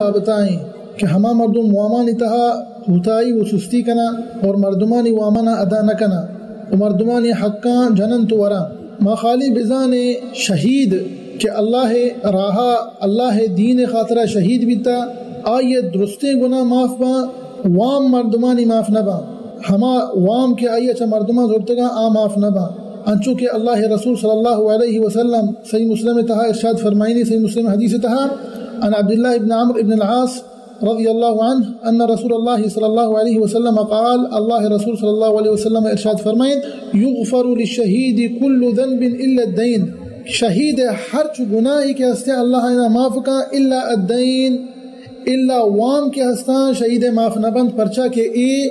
بابتائیں کہ ہما مردم وامانی تہا کوتاہی و سستی کناں اور مردمانی وامانا ادا نہ کناں و مردمانی حقاں جننت و وراں۔ ما خالی بزانیں شہید کہ اللہ راہا، اللہ دین خاطرا شہید بیتا، آئی درستیں گناہ معاف باں، وام مردمانی معاف نہ باں۔ ہما وام کہ آئی چہ مردماں زرتگاں، آ معاف نہ باں۔ انچو کہ اللہ رسول صلی اللہ علیہ وسلم صحیح مسلم تہا ارشاد فرمائنی، صحیح مسلم حدیث تہا، عن عبد الله بن عمرو بن العاص رضی اللہ عنہ ان رسول اللہ صلی اللہ علیہ وسلم قال، اللہ رسول صلی اللہ علیہ وسلم ارشاد فرمائن، یغفر للشہید کل ذنب الا الدین، شہید ہرچ گناہی کہ ہستیں اللہ اینا معاف کاں، الا الدین، الا وام کہ ہستاں شہید معاف نہ بنت، پرچا کہ اے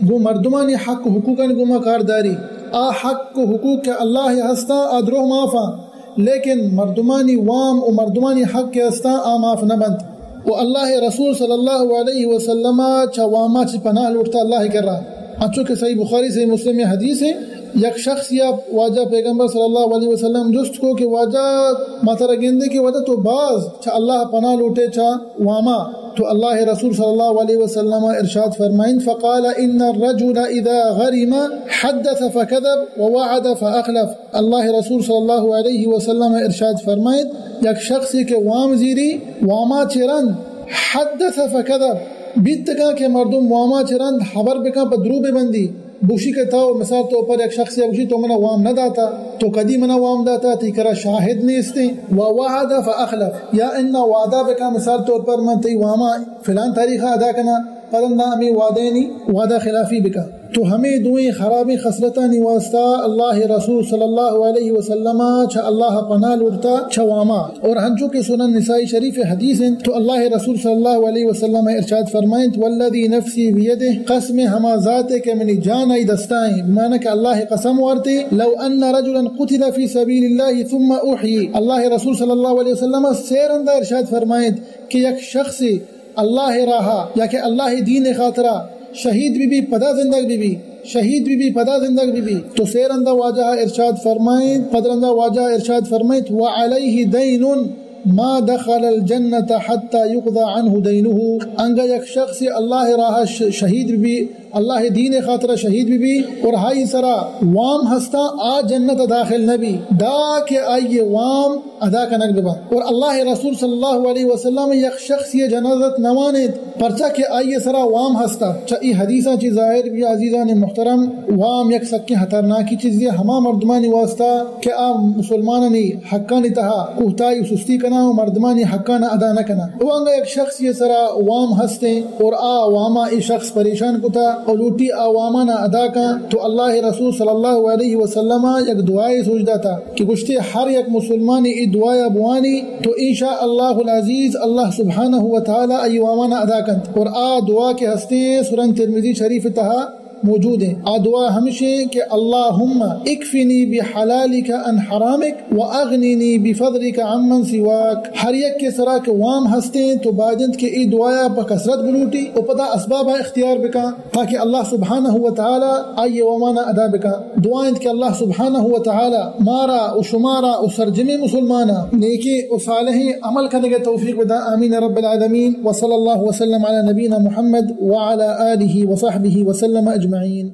گوں مردمانی حق و حقوقانی گوما کار داری۔ آ حق و حقوق کہ اللہ ہستاں آ دروہ معافاں، لیکن مردمانی وام و مردمانی حق کہ ہستاں آ معاف نہ بنت۔ و اللہ رسول صلی اللہ علیہ وسلم چہ واما چہ پناہ لوٹتا اللہ کرا، انچو کہ صحیح بخاری صحیح مسلم حدیث ہے، یک شخص یا واجہ پیغمبر صلی اللہ علیہ وسلم جست کو کہ واجہ، ما ترا گندے کہ واجہ تو باز چہ اللہ پناہ لوٹے چہ واما۔ تو اللہ رسول صلی اللہ علیہ وسلم ارشاد فرمائند، فقال ان الرجل اذا غرم حدث فكذب ووعد فاخلف۔ اللہ رسول صلی اللہ علیہ وسلم ارشاد فرمائند، یک شخصی کہ وام زیری، واما چہ رند، حدث فكذب، بیتگاں کہ مردم واما چہ رند حبر بکاں پہ دروغ ببندی، بوشی کہ تو مثال طور پر یک شخصی بوشی تو منا وام نہ داتا، تو کدی منا وام داتا، تئی کرا شاہد نیستیں، و وعد فاخلف، یا انا وعدہ بکاں مثال طور پر من تئی واما فلان تاریخ ادا کناں، پرندا ہمیں وعدہ نی وعدہ خلافی بکاں۔ تو ہمیں دوئیں خرابیں خصلتانی واسطہ اللہ رسول صلی اللہ علیہ وسلم چہ اللہ پناہ لوٹتا چہ واما۔ اور ہنچو کہ سنن نسائی شریف حدیث انت، تو اللہ رسول صلی اللہ علیہ وسلم ارشاد فرمائنت، والذی نفسی بیدہ، قسم ہما ذات کہ منی جان آئی دستائیں، بمعنی کہ اللہ قسم وارتے، لو ان رجلا قتل فی سبیل اللہ ثم احیی، اللہ رسول صلی اللہ علیہ وسلم سے رندا ارشاد فرمائنت کہ یک شخص اللہ راہا یا کہ اللہ دین خاطرا شہید بی بی، پدا زندگ بی بی، شہید بی بی، پدا زندگ بی بی۔ تو سے رندا واجہ ارشاد فرمائنت، پد رندا واجہ ارشاد فرمائنت، وعلیہ دین ما دخل الجنة حتى يقضى عنه دينه۔ انگا یک شخص اللہ راہ ش-، شہید بی بی، اللہ دین خاطر شہید بی بی اور ہائی سرا وام ہستا، آ جنت داخل نبی، دا کہ آئی وام ادا کنگ ببا۔ اور اللہ رسول صلی اللہ علیہ وسلم یک شخص یہ جنازت نوانیت، پرچا کہ آئی سرا وام ہستا۔ چہ ای حدیثاں چی ظاہر بی عزیزان محترم، وام یک سکیں خطرناکی چیزی، ہما مردمانی واسطہ کہ آ مسلمانانی حقانی تہا کوتاہی و سستی کناں و مردمانی حقاں ادا نہ کناں۔ و انگا یک شخص یہ سرا وام ہستیں اور آ واما اے شخص پریشان کتا و لوٹی آ وامانا ادا کاں، تو اللہ رسول صلی اللہ علیہ وسلم یک دعائے سوچ داتا کہ گوشتے ہر یک مسلمانی اے دعایا بوانی تو ان شاء اللہ العزیز اللہ سبحانہ و تعالی ای وامانا ادا کنت۔ اور آ دعا کہ ہستیں سنن ترمذی شریف تہا موجود ہیں۔ آ دعا ہمشیں کہ اللہم اکفنی بحلالک عن حرامک و اغنینی بفضلک عمن سواک۔ ہر یک کے سرا کہ وام ہستیں تو باید انت کہ ای دعایا پہ کثرت بلوٹی و پدا اسبابا اختیار بکاں تاکہ اللہ سبحانہ و تعالی آئی وامانا ادا بکاں۔ دعا انت کہ اللہ سبحانہ و تعالی مارا و شمارا و سرجمیں مسلمانا نیکیں و صالحیں عمل کنگے توفیق بدا۔ آمین رب العالمین۔ وصلی اللہ وسلم علی نبینا محمد وعلی آلہ وصحبہ وسلم اجمعین۔